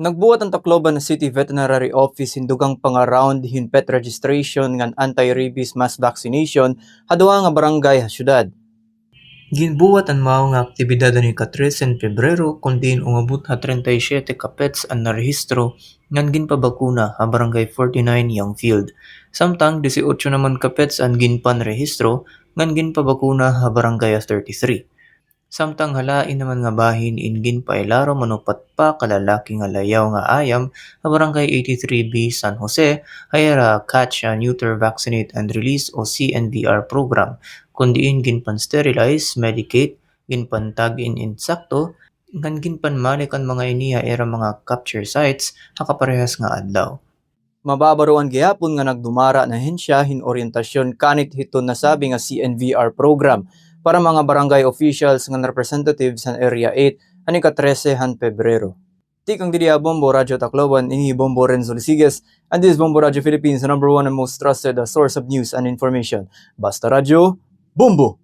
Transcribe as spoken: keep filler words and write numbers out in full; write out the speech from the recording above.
Nagbuhat an Tacloban City Veterinary Office hin dugang pa nga round hin pet registration ngan anti-rabies mass vaccination ha duha nga barangay ha syudad. Ginbuhat an mao nga aktibidad han ika-trese han Pebrero, kon diin umabot ha treinta y siete ka pets an narehistro ngan ginpabakuna ha Barangay forty-nine Youngfield. Samtang disiotso naman ka pets an ginpanrehistro ngan ginpabakuna ha Barangay thirty-three. Samtang ha lain naman nga bahin in ginpailarom an upat pa ka lalaki nga layaw nga ayam ha Barangay eighty-three B San Jose, ha ira catch, neuter, vaccinate and release o C N V R program, kon diin ginpan-sterilize, medicate, ginpantag-in insakto, ngan ginpanmalik an mga ini ha ira mga capture sites ha kaparehas nga adlaw. Mababaroan gihapon nga nagdumara an ahensya hin oryentasyon kanit hiton nasabi nga C N V R program para mga barangay officials ngan representatives han Area eight han ika-trese han Pebrero. Tikang didi ha Bombo Radyo Tacloban, ini hi Bombo Renzo Lisiges, and this is Bombo Radyo Philippines, the number one and most trusted, uh, source of news and information. Basta Radyo, Bombo!